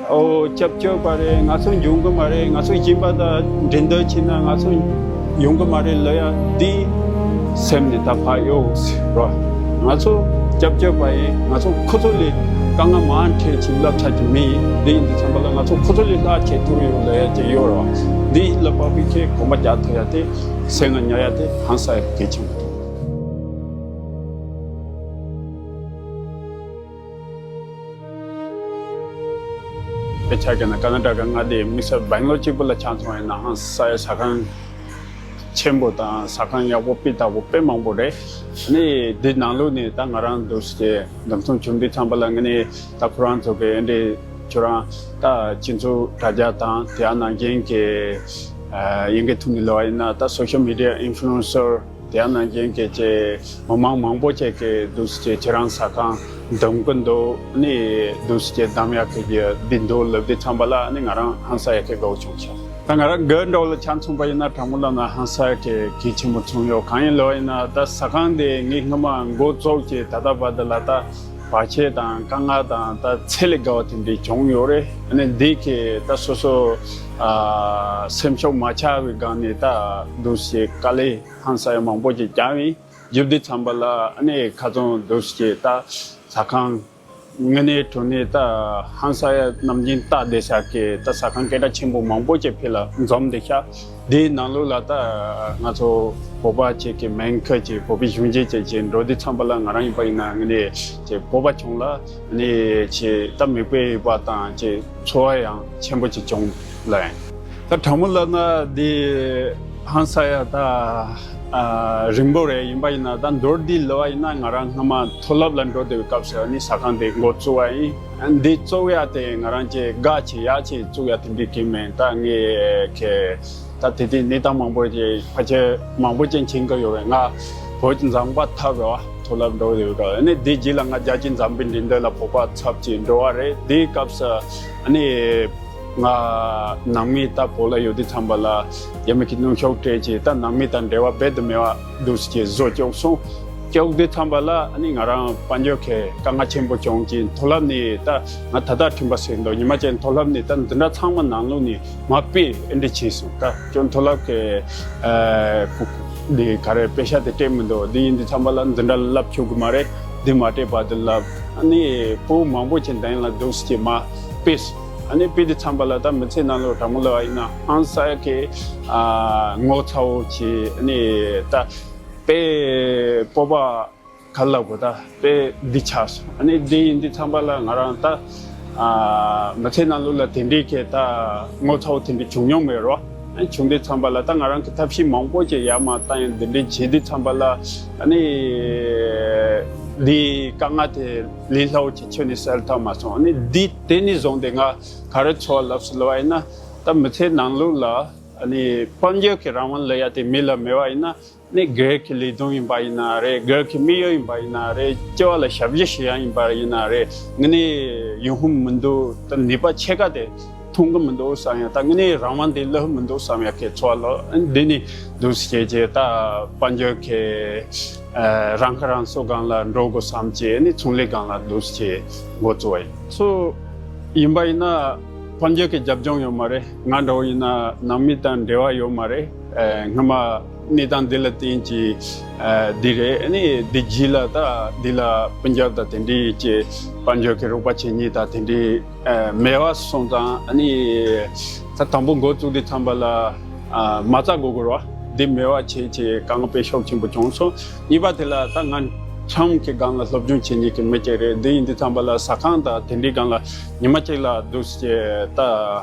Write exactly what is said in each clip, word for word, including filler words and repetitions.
ཨོ་སྐྱབས་བཅོལ་བ་རེད། ང་ཚོ་འབྱུང་གི་མ་རེད། ང་ཚོ་གཞན་པ་དང་འགྲན་བསྡུར་བྱས་ན་ང་ཚོ་ཡོང་གི་མ་རེད་ལབ་ཡ་འདི་སེམས་ནས་ད་ཕར་གཡོལ་ཟེར་རོ། ང་ཚོ་སྐྱབས་བཅོལ་བ་ཡིན། ང་ཚོ་ཁོ་ཚོ་ལས་དཀའ་ངལ་མང་འཕྲད་ཅིག་སླེབས་ཚར་གྱི་མི་ཡིན། འདི་ཡིན་དུས་ཙམ་པ་ལ་ང་ཚོ་ཁོ་ཚོ་ལས་ལྷག་བྱེད་ཐུབ་ཡོད་ལབ་ཡ་ཅིག་ཡོད་རོ། འདི་ལ་དཔག་པའི་ཁྱེད་གོམ་པ་རྒྱག་ཐུབ་ཡ་དེ་སེམས་ལ་ཉར་ཡ་དེ་ཧང་སང་ཡ་གལ་ཆེན་པོ་འདུག་དཔེ་ཆ་བཞག་ན་ཀ་ན་ཌ་གི་མངའ་སྡེ་དམིགས་བསལ་སྦེང་ལོར་གཅིག་པུ་ལ་ཆ་མཚོན་ཡིན་ན་ཧང་སང་ཡ་ཟ་ཁང་ཆེན་པོ་དང་ཟ་ཁང་ཡག་པོ་སྤུས་དག་པོ་དཔེ་མང་པོ་རེད། ནི་འདི་ནང་ལོགས་ནས་ད་ང་རང་འདུག་སེ་འདུམ་སྲུང་བྱུང་དུས་ཙམ་པ་ལ་ངས་ནི་ད་ཁོ་རང་ཚོ་གི་འདི་ཁྱོད་རང་ད་སྤྱི་ཚོགས་དྲ་རྒྱ་དང་དེ་ནང་བཞིན་གྱི་ཡིན་གྱི་ཐུག་ནས་ལོ་ཡིན་ན་ད་སོ་ཤལ་མི་ཌི་ཡ་ཨིན་ཕུ་ལུ་ཨེན་སར་དེ་ནང་བཞིན་གྱི་ཅེ་མི་མང་མང་པོ་ཅིག་གིས་འདུག་སེ་ཁྱེད་རང་ཟ་ཁང་འདུམ་གི་འདུག་ནི་འདུག་སེ་འདམ་ཡག་གི་འདི་འདུག་ལབ་དུས་ཙམ་པ་ལ་ནི་ང་རང་ཧང་སང་ཡག་གི་དགའ་བོ་བྱུང་ཤག་ད་ང་རང་གི་འགྲོ་ལ་ཆ་མཚོན་པ་ཡིན་ན་དྲང་མོ་ལབ་ན་ཧང་སང་ཡག་གི་གལ་ཆེན་པོ་མཚོན་ཡོད། གང་ཡིན་ལབ་ཡིན་ན་ད་ཟ་ཁང་དེ་ངས་སྔོན་མ་འགོ་བཙུགས་ཀྱི་ད་ལྟ་བར་དུ་ལ་ད་བར་ཆད་དང་དཀའ་ངལ་དང་ད་ཚད་ལས་བརྒལ་བ་དེ་འདྲ་བྱུང་ཡོད་རེད། ཨ་ནི་འདི་གི་ད་སོ་སོ་ཨ་སེམས་ཤུགས་མ་ཆག་པའི་སྒང་ནས་ད་འདུག་སེ་དཀའ་ལས་ཧང་སང་ཡག་མང་པོ་ཅིག་བརྒྱབ་ཡིན། བརྒྱབ་དུས་ཙམ་པ་ལ་ཨ་ནི་ཁ་སང་འདུག་སེ་ད་ཟ་ཁང་དངོས་གནས་དྲང་གནས་ད་ཧང་སང་ཡག་ནམ་རྒྱུན་ལྟ་བསྡད་ས་གི་ད་ཟ་ཁང་སྐད་གྲགས་ཆེན་པོ་མང་པོ་ཅིག་ཕེབས་ལ་འཛོམས་བསྡད་ཤག་དེའི་ནང་ལོགས་ལ་ད་ང་ཚོ་བོད་པ་ཅིག་གི་མེན་ཁ་ཅིག་བོད་པའི་གཞོན་སྐྱེས་ཅིག་ཅིག་འགྲོ་དུས་ཙམ་པ་ལ་ང་རང་ཡིན་པ་ཡིན་ན་ངས་ནི་ཅིག་བོད་པ་བྱུང་ལ་ནི་ཅིག་ད་མིག་དཔེ་ཡོད་པ་དང་ཅིག་ཚོར་བ་ཡང་ཆེན་པོ་ཅིག་བྱུང་ལ་ཡིན། ད་དྲང་མོ་ལབ་ན་འདི་ཧང་སང་ཡག་ད་ཨ་རིང་པོ་རེད། ཡིན་པ་ཡིན་ན་ད་མདོར་བསྡུས་ལབ་པ་ཡིན་ན་ང་རང་སྔ་མ་མཐོ་སློབ་ལ་འགྲོ་བསྡད་པའི་སྐབས་སུ་ནི་ཟ་ཁང་དེ་འགོ་བཙུགས་པ་ཡིན། འདི་གཙོ་བོ་ཡ་དེ་ང་རང་ཅིག་དགའ་ཆེ་ཡག་ཆེ་བཙུགས་ཡ་དེ་འདྲའི་གི་མིན། ད་ངས་ཁེ་ད་དེ་དུས་གནས་སྟངས་མང་པོ་ཅིག་ཕལ་ཆེར་མང་པོ་ཅིག་མཁྱེན་གི་ཡོད་རེད། ང་བོད་ཀྱི་མཛངས་པ་ཐོབ་རེད་བ། མཐོ་སློབ་འགྲོ་ཡོད་སྐབས་ནི་དེའི་རྗེས་ལ་ང་རྒྱལ་སྤྱིའི་འཛམ་བུའི་འགྲན་བསྡུར་ལ་བོད་པ་ཚབ་ཅིག་འགྲོ་བ་རེད། དེའི་སྐབས་སུ་ནི་ང་ནང་མི་ད་བོད་ལ་ཡོད་དུས་ཙམ་པ་ལ་རྒྱ་མི་གི་སྣུམ་ཤོག་སྤྲད་ཅིག་ད་ནང་མི་དང་འབྲེལ་བ་རྦད་དེ་མེད་པ་འདུག་སེ་བཟོ་བཅུག་སོང་། བཅུག་དུས་ཙམ་པ་ལ་ནི་ང་རང་དཔལ་འབྱོར་གྱི་དཀའ་ངལ་ཆེན་པོ་བྱུང་ཅིག་མཐོ་སློབ་ནི་ད་ང་ད་ལྟ་ཁྲིམས་པ་ཟེར་འདུག་ཉི་མ་གཅིག་མཐོ་སློབ་ནི་ད་འཛིན་གྲྭ་ཚང་མ་ནང་ལོགས་ནི་མ་དཔེ་ཨེ་འདྲ་བྱས་སོང་། ད་ཁྱོད་མཐོ་སློབ་ཀྱི་ཨ་ཁུ་འདི་ག་རེ་དཔེ་ཤག་དེ་སྤྲད་མི་འདུག་འདི་ཡིན་དུས་ཙམ་པ་ལ་འཛིན་གྲྭ་ལ་བསླབ་ཆོག་གི་མ་རེད། འདི་མ་སྤྲད་པ་དེ་ལབ། ཨ་ནི་ཕྲུ་གུ་མང་པོ་ཅིག་འདི་ལ་འདུག་སེ་མ་དཔེ་སོང་། ཨ་ནི་དཔེ་དུས་ཙམ་པ་ལ་ད་མི་ཚེ་ནང་ལོགས་དྲང་མོ་ལབ་པ་ཡིན་ན་ཧང་སང་ཡག་གི་ཨ་ངོ་ཚ་བོ་ཅིག་ཨ་ནི་ད་དཔེ་སྤོབས་པ་ག་ལབ་དགོས་ད་དཔེ་འདི་ཆགས་སོང་། ཨ་ནི་འདི་ཡིན་དུས་ཙམ་པ་ལ་ང་རང་ད་ཨ་མི་ཚེ་ནང་ལོགས་ལ་དེ་འདྲའི་གི་ད་ངོ་ཚ་བོ་དེ་འདྲའི་བྱུང་མྱོང་མེད་རོ། ཨ་ནི་བྱུང་དུས་ཙམ་པ་ལ་ད་ང་རང་གི་ཐབས་ཤེས་མང་པོ་ཅིག་ཡར་མར་བཏང་ཡང་འདི་འདྲའི་བྱེད་དུས་ཙམ་པ་ལ་ཨ་ནི་འདི་དཀའ་ངལ་དེ་ལས་སླ་བོ་ཅིག་ཁྱོན་ནས་སེལ་ཐུབ་མ་སོང་། ཨ་ནི་འདི་དེ་ནས་བཟུང་སྟེ་ང་ག་རེ་ཚོར་བ་ལབ་སོང་ལབ་པ་ཡིན་ན་ད་མི་ཚེ་ནང་ལོགས་ལ་ཨ་ནི་དཔལ་འབྱོར་གྱི་རང་དབང་ལབ་ཡ་དེ་མི་ལ་མེད་པ་ཡིན་ན། ནི་སྒེར་གྱི་ལས་དོན་ཡིན་པ་ཡིན་ན་རེད། སྒེར་གྱི་དམིགས་ཡུལ་ཡིན་པ་ཡིན་ན་རེད། སྐྱེ་བ་ལ་ཞབས་ཕྱི་ཞུ་ཡ་ཡིན་པ་ཡིན་ན་རེད། ངས་ནི་ཡོང་ཧུམ་མི་འདུག་ད་ནུས་པ་ཕྱེད་ཀ་དེ་ཐོན་གི་མི་འདུག་བསམ་ཡ། ད་ངས་ནི་རང་དབང་དེ་བློ་མི་འདུག་བསམ་ཡ་གི་ཚོར་བ་ལོ། འདི་ནི་འདུག་སེ་བྱས་བྱས་ད་དཔལ་འབྱོར་གྱི་ཨ་རང་ཁ་རང་གསོ་སྒང་ལ་འགྲོ་དགོས་བསམ་བྱས་ནི་ཚོང་ལས་སྒང་ལ་འདུག་སེ་བྱས་འགོ་བཙུགས་པ་ཡིན། སོ་ཡིན་པ་ཡིན་ན་དཔལ་འབྱོར་གྱི་རྒྱབ་ལྗོངས་ཡོད་མ་རེད། ང་འདྲ་བོ་ཡིན་ན་ནང་མི་དང་འབྲེལ་བ་ཡོད་མ་རེད། ཨ་སྔ་མ་གནས་སྟངས་འདི་ལ་བརྟེན་གྱིས་ཨ་འདི་རེད། ཨ་ནི་འདི་རྗེས་ལ་ད་འདི་ལ་སྤུན་ཀྱག་དང་དེ་འདྲའི་ཀྱི་དཔལ་འབྱོར་གྱི་རོགས་པ་བྱེད་མཁན་དང་དེ་འདྲའི་ཨ་མེད་པ་སོང་ཙང་། ཨ་ནི་ད་དང་པོ་འགོ་བཙུགས་དུས་ཙམ་པ་ལ་ཨ་མ་རྩ་དགོས་དགོས་ར་འདི་མེད་པ་བྱས་ཀྱི་དཀའ་ངལ་དཔེ་ཤུགས་ཆེན་པོ་བྱུང་སོང་། གཉིས་པ་དེ་ལ་ད་ང་ཁྲོམ་གྱི་སྒང་ལ་སློབ་སྦྱོང་བྱེད་མཁན་གྱི་མི་ཅིག་རེད། འདི་ཡིན་དུས་ཙམ་པ་ལ་ཟ་ཁང་དང་དེ་འདྲའི་སྒང་ལ་ཉི་མ་གཅིག་ལ་འདུག་སེ་ད་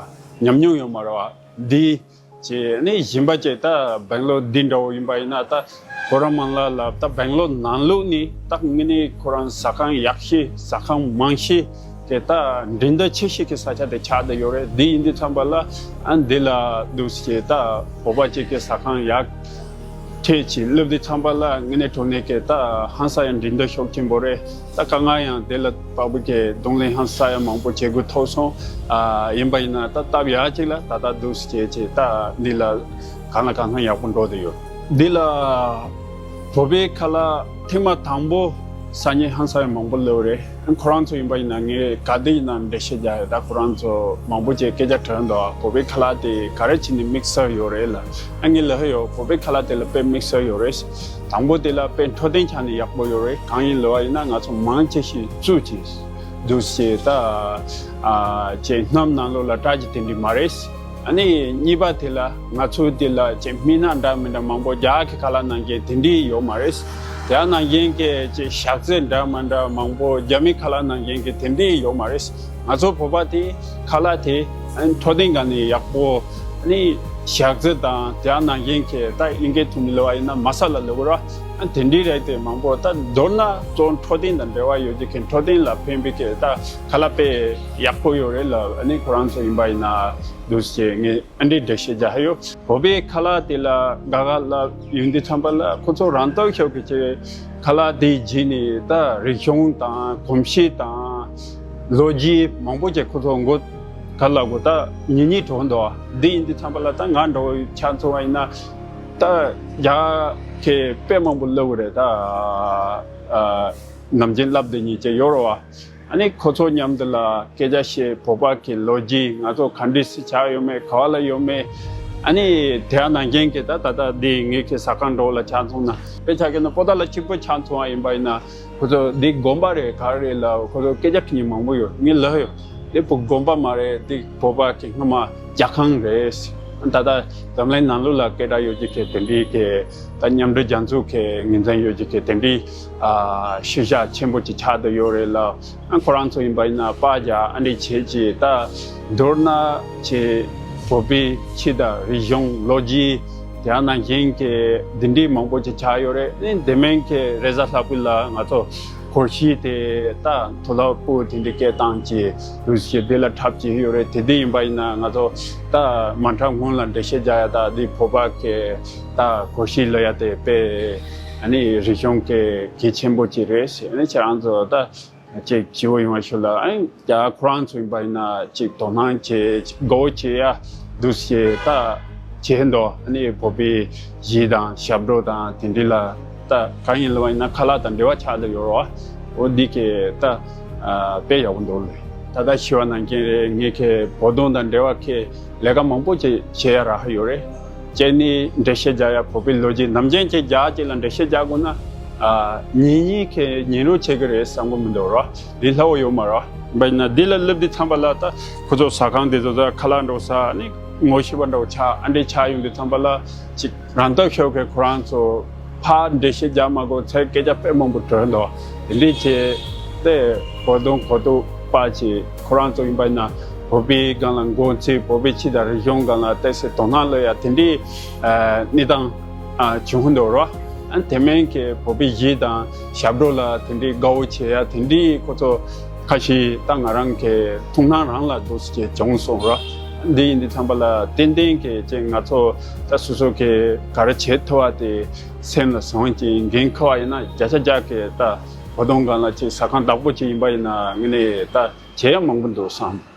ཉམས་མྱོང་ཡོད་མ་རེད་བ། འདི་བྱས་ནས་གཞན་པ་ཅིག་ད་སྦེང་ལོར་འདི་འདྲ་བོ་ཡིན་པ་ཡིན་ན། ད་ཁོ་རང་མང་ལ་ལབ་ད་སྦེང་ལོར་ནང་ལོགས་ནས་ད་དངོས་གནས་ཁོ་རང་ཟ་ཁང་ཡག་ཤོས་ཟ་ཁང་མང་ཤོས་དེ་ད་འགྲན་བསྡུར་ཆེ་ཤོས་ཀྱི་ས་ཆ་དེ་ཆགས་བསྡད་ཡོད་རེད། འདི་ཡིན་དུས་ཙམ་པ་ལ་ཨ་འདི་ལ་འདུག་སེ་ད་བོད་པ་ཅིག་གི་ཟ་ཁང་ཡག་ཁྱེད་ཀྱིས་སླེབས་དུས་ཙམ་པ་ལ་དངོས་གནས་དྲང་གནས་ཀྱི་ད་ཧང་སང་ཡང་འགྲན་བསྡུར་ཤུགས་ཆེན་པོ་རེད། ད་དཀའ་ངལ་ཡང་དེ་ལ་དཔག་པའི་གི་གདོང་ལེན་ཧང་སང་ཡང་མང་པོ་བྱེད་དགོས་ཐུག་སོང་། ཨ་ཡིན་པ་ཡིན་ན་ད་སྟབས་ཡག་ཅིག་ལ་ད་ལྟ་འདུག་སེ་བྱས་བྱས་ད་འདི་ལ་གང་ལ་གང་འཚམ་ཡག་པོ་འགྲོ་བསྡད་ཡོད། འདི་ལ་བོད་པའི་ཁ་ལ་ཐེངས་མ་དང་པོ་ སང་ཉིན་ཧང་སང་ཡང་མང་པོ་ལབ་རེད། ཁོ་རང་ཚོ་ཡིན་པ་ཡིན་ན་ངས་ག་དེ་ཡིན་ན་འགྲེལ་བཤད་རྒྱག་ཡོད། ད་ཁོ་རང་ཚོ་མང་པོ་ཅིག་སྐད་ཆ་དྲིས་འདུག་བོད་པའི་ཁ་ལག་དེ་ག་རེ་བྱས་ནས་དམིགས་བསལ་ཡོད་རེད་ལབ། ཨ་ངས་ལབ་ཡོད། བོད་པའི་ཁ་ལག་དེ་ལ་དཔེ་དམིགས་བསལ་ཡོད་རེད། དང་པོ་དེ་ལ་དཔེ་འཕྲོད་བསྟེན་ཆ་ནས་ཡག་པོ་ཡོད་རེད། གང་ཡིན་ལབ་པ་ཡིན་ན་ང་ཚོ་མང་ཆེ་ཞིག་བཙུགས་ཀྱི་འདུག་ཞེས་ད་ཨ་ཅེ་སྣུམ་ནང་ལོགས་ལ་སྐྲག་གི་དེ་འདྲ་མ་རེད། ཨ་ནི་གཉིས་པ་དེ་ལ་ང་ཚོའི་དེ་ལ་ཅེ་སྨན་སྣ་འདྲ་མི་འདྲ་མང་པོ་རྒྱ་གར་གྱི་ཁ་ལག་ནང་བཞིན་དེ་འདྲ་ཡོད་མ་རེད། དེ་ནང་བཞིན་གྱི་ཅེ་ཞག་རྩི་འདྲ་མི་འདྲ་མང་པོ་རྒྱ་མི་ཁ་ལག་ནང་བཞིན་གྱི་དེ་འདྲ་ཡོད་མ་རེད། ང་ཚོ་བོད་པ་དེ་ཁ་ལག་དེ་ཨ་ནི་འཕྲོད་བསྟེན་སྒང་ནས་ཡག་པོ། ཨ་ནི་ཞག་རྩི་དང་དེ་ནང་བཞིན་གྱི་ད་དབྱིན་སྐད་ཐོག་ནས་ལབ་པ་ཡིན་ན་མ་ས་ལ་ལབ་དགོས་ར། ཨ་དེ་འདྲ་རེད་དེ་མང་པོ། ད་མདོར་ན་གཙོ་བོ་འཕྲོད་བསྟེན་དང་འབྲེལ་བ་ཡོད་ཀྱི་མཁན་འཕྲོད་བསྟེན་ལ་ཕན་པའི་གི་ད་ཁ་ལག་དཔེ་ཡག་པོ་ཡོད་རེད་ལབ། ཨ་ནི་ཁོ་རང་ཚོ་ཡིན་པ་ཡིན་ན་འདུག་ཅེས་ངས་ཨ་འདྲའི་འགྲེལ་བཤད་རྒྱག་ཡོད། བོད་པའི་ཁ་ལག་དེ་ལ་དགའ་དགའ་ལབ་ཡོང་དུས་ཙམ་པ་ལ་ཁོ་ཚོ་རང་སྟོབས་ཤུགས་ཀྱིས་ཁ་ལག་དེའི་རྗེས་ནས་ད་རིག་གཞུང་དང་གོམས་གཤིས་དང་ལོ་རྒྱུས་མང་པོ་ཅིག་ཁོ་ཚོ་མགོ་ག་ལ་གོ་ད་ཉིན་གཉིས་འགྲོ་འདུག་དེ་ཡིན་དུས་ཙམ་པ་ལ་ད་ང་འདྲ་བོ་ཆ་མཚོན་པ་ཡིན་ན་ད་རྒྱ་སྐད་དཔེ་མང་པོ་ལབ་དགོས་རེད། ད་ཨ་ནམ་རྒྱུན་ལབ་བསྡད་མཁན་ཅིག་ཡོད་རེད་བ། ཨ་ནི་ཁོ་ཚོ་མཉམ་དུ་ལ་སྐད་ཆ་བཤད། བོད་པ་གི་ལོ་རྒྱུས་ང་ཚོ་ག་འདྲ་སེ་ཆགས་ཡོད་མེད། ག་བ་ལ་ཡོད་མེད། ཨ་ནི་དེ་ནང་བཞིན་གྱི་ད་ད་ལྟ་འདི་ངེད་ཀྱི་ཟ་ཁང་འདྲ་བོ་ལ་ཆ་མཚོན་ན་དཔེ་ཆ་གི་ན་པོ་ཏ་ལ་གཅིག་པོ་ཆ་མཚོན་པ་ཡིན་པ་ཡིན་ན་ཁོ་ཚོ་འདི་དགོན་པ་རེད་ག་རེ་རེད་ལབ། ཁོ་ཚོ་སྐད་ཆ་དྲི་མཁན་མང་པོ་ཡོད། ངས་ལབ་ཡོད། འདི་བོད་དགོན་པ་མ་རེད། འདི་བོད་པ་གི་སྔ་མ་རྒྱ་ཁང་རེད། ད་ལྟ་འཛམ་གླིང་ནང་ལོགས་ལ་སྐད་གྲགས་ཡོད་ཀྱི་གི་དེ་འདྲའི་གི་ད་མཉམ་འབྲེལ་རྒྱལ་ཚོགས་ཀྱི་ངོས་འཛིན་ཡོད་ཀྱི་གི་དེ་འདྲའི་ཨ་ཤུལ་བཞག་ཆེན་པོ་ཅིག་ཆགས་བསྡད་ཡོད་རེད་ལ། ཨ་ཁོ་རང་ཚོ་ཡིན་པ་ཡིན་ན་པར་རྒྱག་ཨ་འདྲ་བྱས་ཀྱི་ད་མདོར་ན་ཅིག་བོད་པའི་ཆོས་དང་རིག་གཞུང་ལོ་རྒྱུས་དེ་ནང་བཞིན་གྱི་འདི་འདྲའི་མང་པོ་ཅིག་ཆགས་ཡོད་རེད། ཨ་ནི་དེ་མིན་གྱི་རེས་གཟའ་ལྷག་པ་ལ་ང་ཚོ་སྒོར་གཞས་དེ་ད་མཐོ་སློབ་པོ་དེ་འདྲའི་སྐད་བཏང་ཅིག་ལུས་ཀྱི་དེ་ལ་འཁྲབ་ཀྱི་ཡོད་རེད། དེ་དེ་ཡིན་པ་ཡིན་ན་ང་ཚོ་ད་མ་འཁྲབ་སྔོན་ལ་འགྲེལ་བཤད་རྒྱག་ཡ། ད་འདི་བོད་པ་གི་ད་སྒོར་གཞས་ལབ་ཡ་དེ་དཔེ་ཨ་ནི་རིག་གཞུང་གི་གལ་ཆེན་པོ་ཅིག་རེད་ཟེར། ཨ་ནི་ཁྱེད་རང་ཚོ་ད་ཅིག་བྱེད་པོ་ཡོང་བ་ཞུ་ལ། ཨ་ནི་ཡ་ཁོ་རང་ཚོ་ཡིན་པ་ཡིན་ན་ཅིག་དོ་སྣང་བྱེད་དགའ་བོ་བྱེད་ཡ་འདུག་ཟེར་ད་བྱེད་འདུག་ཨ་ནི་བོད་པའི་གཞས་དང་ཞབས་བྲོ་དང་དེ་འདྲ་ལ་ད་གང་ཡིན་ལབ་པ་ཡིན་ན་ཁ་ལག་དང་འབྲེལ་བ་ཆགས་བསྡད་ཡོད་རེད་བ། འོ་འདི་གི་ད་ཨ་དཔེ་ཡག་པོ་འདུག་ལེ། ད་ལྟ་ཞུ་བ་ནང་བཞིན་རེད། ངེད་ཀྱི་བོད་དོན་དང་འབྲེལ་བ་གི་ལས་ཀ་མང་པོ་ཅིག་བྱེད་ཡ་རག་ཡོད་རེད། བྱས་ནས་འགྲེལ་བཤད་རྒྱག་ཡ། བོད་པའི་ལོ་རྒྱུས་ནམ་རྒྱུན་ཅིག་རྒྱག་ཅིག་ལ་འགྲེལ་བཤད་རྒྱག་དགོས་ན་ཨ་ཉིན་གཉིས་ཀྱི་ཉིན་རོགས་བྱེད་ཀྱི་རེད་བསམ་གི་མི་འདུག་ར། འདི་སླ་བོ་ཡོད་མ་ར། བྱས་ན་འདི་ལ་སླེབས་དུས་ཙམ་པ་ལ་ད་ཁོ་ཚོ་ཟ་ཁང་དེ་ཚོ་ད་ཁ་ལག་འདྲ་བོ་ཟ་ནི་ངོ་ཤེས་པ་འདྲ་བོ་ཆགས། ཨ་འདྲས་ཆགས་ཡོང་དུས་ཙམ་པ་ལ་ཅིག་རང་སྟོབས་ཤུགས་ཀྱིས་ཁོ་རང་ཚོ་ཕར་འགྲེལ་བཤད་རྒྱག་མ་དགོས་ཚེ་སྐད་ཆ་དཔེ་མང་པོ་དྲིས་འདུག་དེ་འདྲས་བྱས་ཏེ་བོད་དོན་གོ་རྟོགས་པ་ཅིག་ཁོ་རང་ཚོ་ཡིན་པ་ཡིན་ན་བོད་པའི་སྒང་ལ་མགོ་འཚོས། བོད་པའི་ཆོས་དང་རིག་གཞུང་སྒང་ལ་ཏོག་ཙམ་དོ་སྣང་སླེབས་ཡ་དེ་འདྲའི་ཨ་གནས་སྟངས་ཨ་བྱུང་འདུག་ར། ཨ་དེ་མིན་གྱི་བོད་པའི་གཞས་དང་ཞབས་བྲོ་ལ་དེ་འདྲའི་དགའ་བོ་བྱེད་ཡ་དེ་འདྲའི་ཁོ་ཚོ་ཁ་ཤས་ད་ང་རང་གི་མཐོང་སྣང་རང་ལ་འདུག་སེ་བྱུང་སོང་ར། འདི་ཡིན་དུས་ཙམ་པ་ལ་ཏན་ཏན་གྱི་ཅིག་ང་ཚོ་ད་སོ་སོ་གི་ག་རེ་བྱེད་ཐུབ་པ་དེ་སེམས་ལ་བཟུང་ཅིག་འགན་འཁུར་བ་ཡིན་ན་བརྒྱ་ཆ་བརྒྱ་གི་ད་བོད་དོན་སྒང་ལ་ཅིག་ཟ་ཁང་བདག་པོ་ཅིག་ཡིན་པ་ཡིན་ན་དངོས་གནས་ད་བྱེད་ཡ་མང་པོ་འདུག་བསམ།